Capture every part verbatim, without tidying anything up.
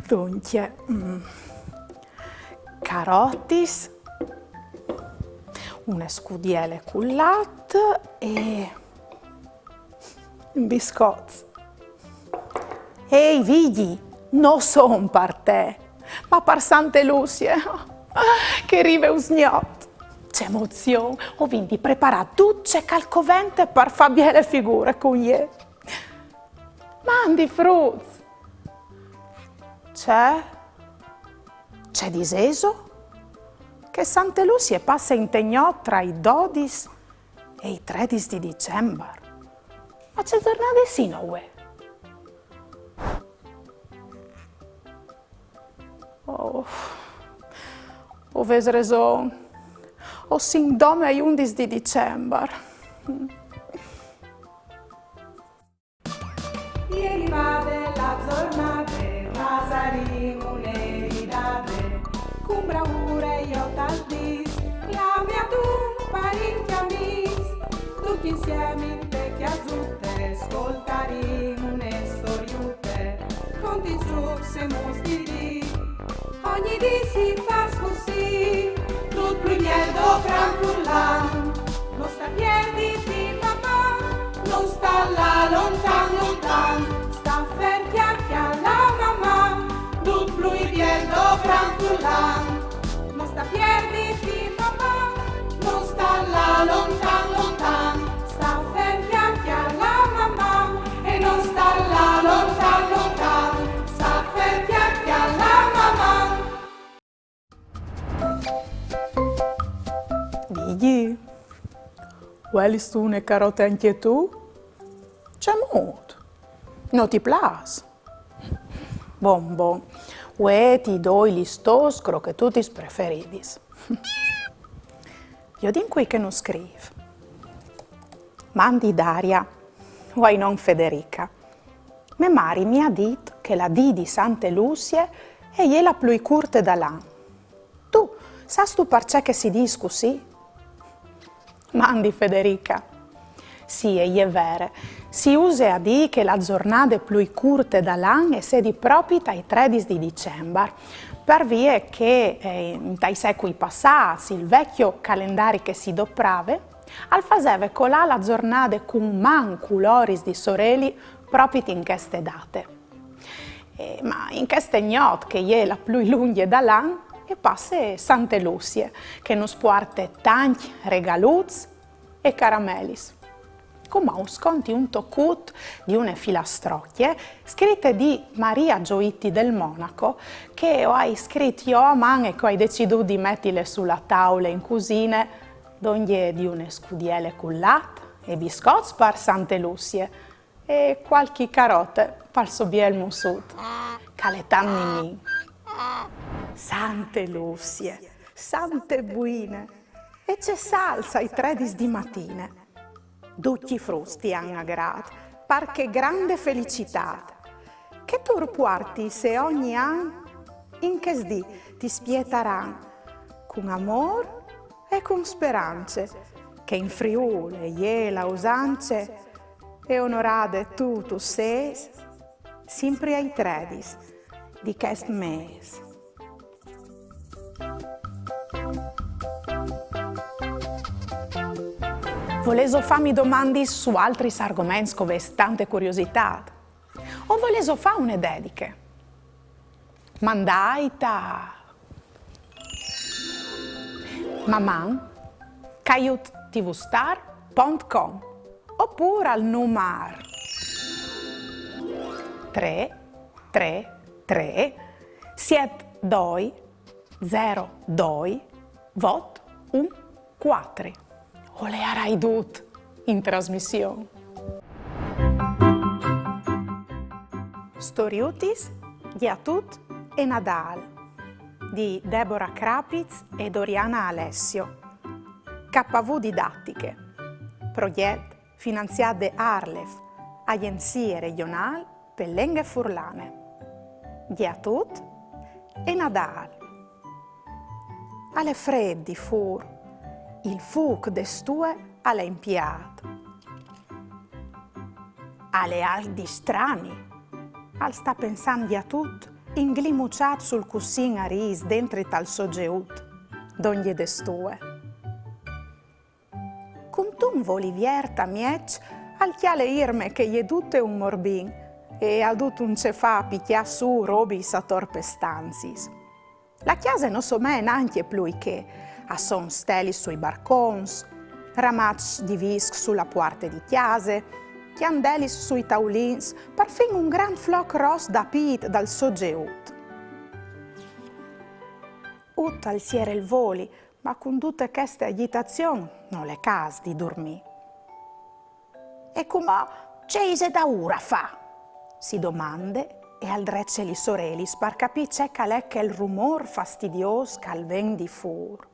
Duncje, mm, carotis, une scudiele cul lat e biscots. Ehi, Vigji, no son par te, ma par Sante Lucie, che e rive usgnot. Ce emozion, o vin di preparâ dut ce che al covente par fâ biele figure cun jê. Mandi fruts! Ce? Ce disêso? Che Sante Lucie e passe inte gnot tra i dodis e i tredis di Dicembar. Ma ce zornade sino vuê? Oh, o vês reson. O sin dome ai undis di Dicembar. E rivade la zornade, fasarìn une ridade, cun braure jo tal dîs, clame adun parint e amîs, ducj insiemi inte cjasute, scoltarìn une storiute, conte i zûcs e muts di dì. Ogni dì si fâs cussì, dut plui biel dopran furlan. No sta pierditi, Maman, no sta lâ lontan, lontan, sta fer, cjale la Maman, dut plui biel dopran furlan. No sta pierditi, Maman, no sta lâ lontan, lontan, sta fer, cjale la Maman, e no sta lâ lontan, lontan, sta fer, cjale la Maman. Vigji, vuelistu une carote ancje tu? Cemût? No ti plâs? Bon, bon, vuê ti doi lis tôs crochetutis preferidis. Viodìn cui che nus scrîf. Mandi Daria, o ai non Federica. Mê mari mi à dit che la dì di Sante Lucie e je la plui curte dal an. Tu sâstu parcè che si dîs cussì? Mandi Federica. Sì, e je vere. Si use a dî che la zornade plui curte dal an e sedi propit ai tredis di Dicembar, par vie che, eh, intai secui passâts, il vecjo calendari che si doprave, al faseve colâ la zornade cun mancul oris di soreli propit in cheste date. Eh, ma in cheste gnot, che e je la plui lungje dal an, e passe Sante Lucie, che nus puarte tancj regaluts e caramelis. Cumò us conti un tocut di une filastrocje scrite di Maria Gioitti del Monaco, che o ai scrit jo a man e che o ai decidût di metile su la taule in cusine, dongje di une scudiele cul lat e biscots par Sante Lucie e cualchi carote pal so biel mussut, che al è tant minin. Sante Lucie, sante buine, e ce salse ai tredis di matine. Ducj i fruts ti àn agrât, par chê grande felicitât, che tu ur puartis ogni an, in chest dì ti spietaran, cun amôr e cun sperance, che in Friûl e je la usance, e onorade tu, tu sês, simpri ai tredis di chest mês. Volêso fâmi domandis su altris argoments che o vês tante curiositât? O volêso fâ une dediche? Mandait a maman caiut tvstar pont com opûr al numar trê trê trê siet doi zero doi vot un cuatri. O learai dut in trasmission. Storiutis, Gjatut e Nadâl, di Debora Crapiz e Doriana Alessio. K V Didattiche, progjet finanziât de ARLeF, Agjenzie Regjonâl pe Lenghe Furlane. Gjatut e Nadâl. Al è frêt di fûr. Il fûc de stue al è impiât. Al è alc di strani. Al sta pensant a tut, inglimuçât sul cussin a rîs dentri tal so geut, dongje de stue. Cuntun voli viert a mieç, al cjale Irme che e je dute un morbin e e à dut un ce fâ a picjâ sù robis ator pes stanziis. La cjase no somee nancje plui chê, a son stelis sui barcons, ramaçs di visc su la puarte di cjase, cjandelis sui taulins, parfin un grant floc ros dapît dal so geut. Ut al siere il voli, ma cun dute cheste agjitazion nol è câs di durmî. E cumò ce ise daûr a fâ? Si domande e al drece lis orelis par capî ce che al è chel rumôr fastidiôs che al ven di fûr.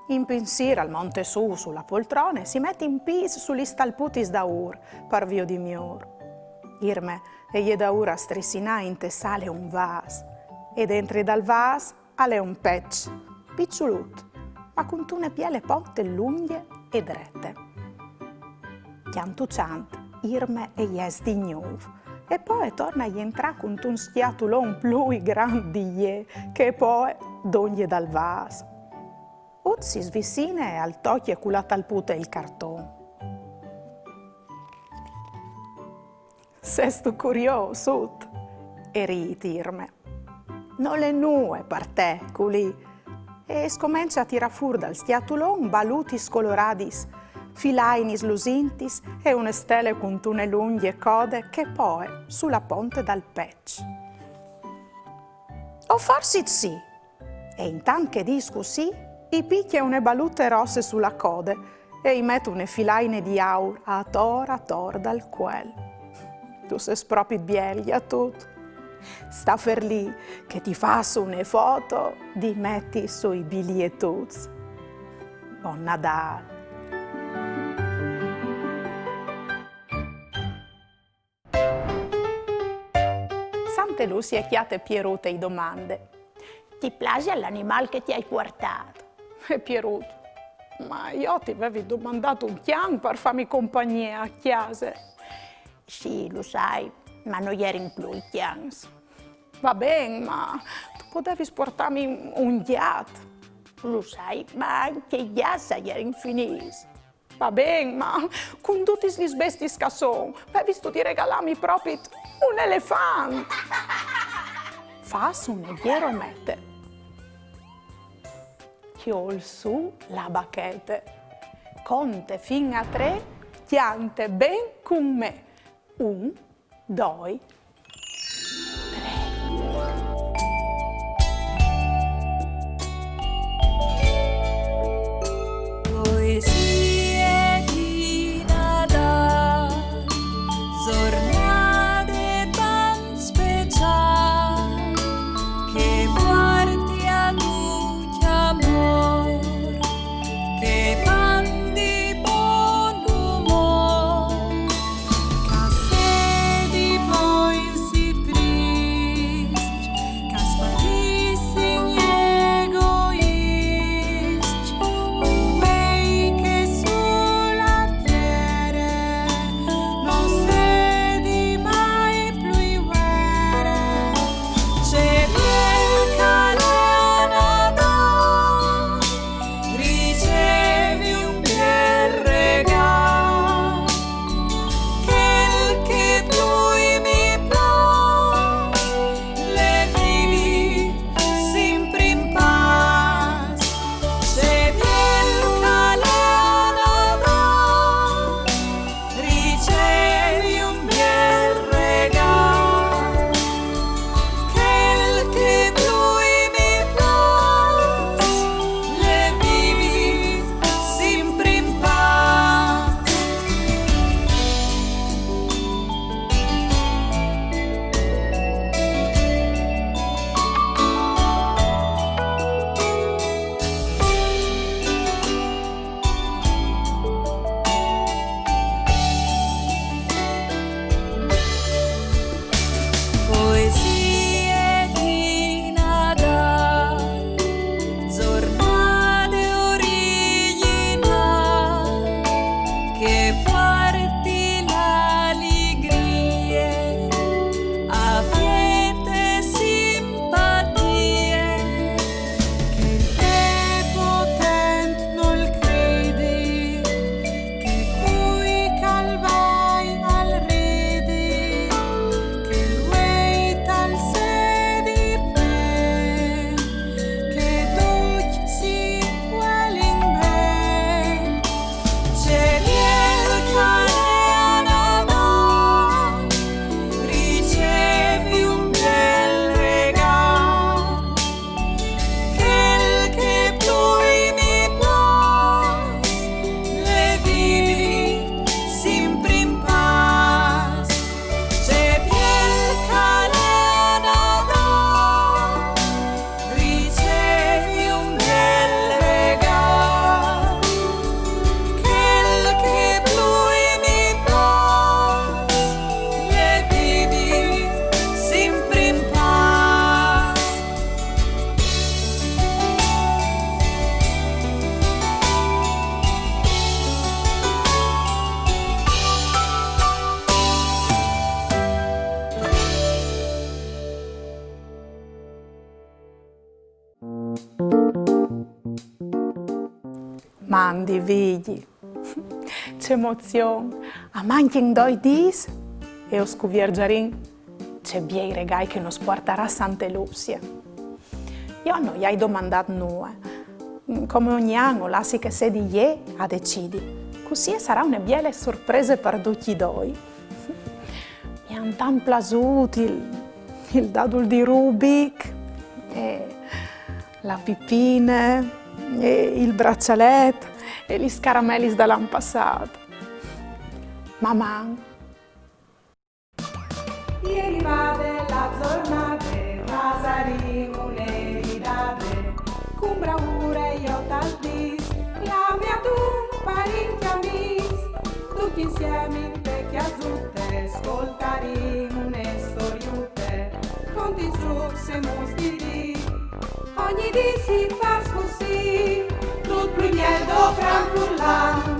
In pinsîr al monte sù su la poltrone e si met in pîts su lis talputis daûr, par viodi miôr. Irme e je daûr a strissinâ inte sale un vâs, e dentri dal vâs al è un peç, piçulut, ma cuntune biele ponte lungje e drete. Cjantu cjant, Irme e jes di gnûf, e po e torne a jentrâ cuntun scjatulon plui grant di jê, che e poie dongje dal vâs. Ut si svicine e al tocje cu la talpute il carton. Sêstu curiôs, Ut? E rît Irme. Nol è nuie par te, culì. E e scomence a tirâ fûr dal scjatulon balutis coloradis, filainis lusintis e une stele cuntune lungje code che e poie su la ponte dal peç. O forsit sì. E intant che e dîs cussì, i picje une balute rosse su la code e i met une filaine di aur ator ator dal cuel. Tu sês propit biel, Gjatut. Sta fer li che ti fâs une foto di meti sui bilietuts. Bon Nadâl! Sante Lucie e cjate Pierut e i domande: «Ti plasial l'animâl che ti ai puartât?» E Pierut: «Ma jo ti vevi domandât un cjan par fâmi compagnie a cjase.» «Sì, lu sai, ma no jerin plui cjans.» «Va ben, ma tu podevis puartâmi un gjat.» «Lu sai, ma ancje i gjats a jerin finîts.» «Va ben, ma cun dutis lis bestiis che a son, vevistu di regalâmi propit un elefant!» Fâs une gjeromete. Cjol sù la bachete. Conte fin a trê, cjante ben cun me. Un, doi, trê. Poesie di Nadâl, zornade tant speciâl, che puarti a ducj amôr, che mandi bon umôr. Ca sedi po Mandi figli. Ce emozion! A manchin doi dîs e o scuvierzarìn ce biei regâi che nus puartarà Sante Lucie. Jo no i ai domandât nuie. Come ogni an o lassi che sedi jê a decidi. Cussì e sarà une biele sorprese par ducj i doi. Mi àn tant plasût il, il dadul di Rubik, e la pipine, e il braçalet, e lis caramelis dal an passât. Maman! E rivade la zornade, fasarìn une ridade, cun braure jo tal dîs, clami a dun parint e amîs, ducj insiemi inte cjasute, scoltarìn une storiute, conti zûcs e muts di dì, ogni dì si fâs cussì, dut plui biel dal gran furlan.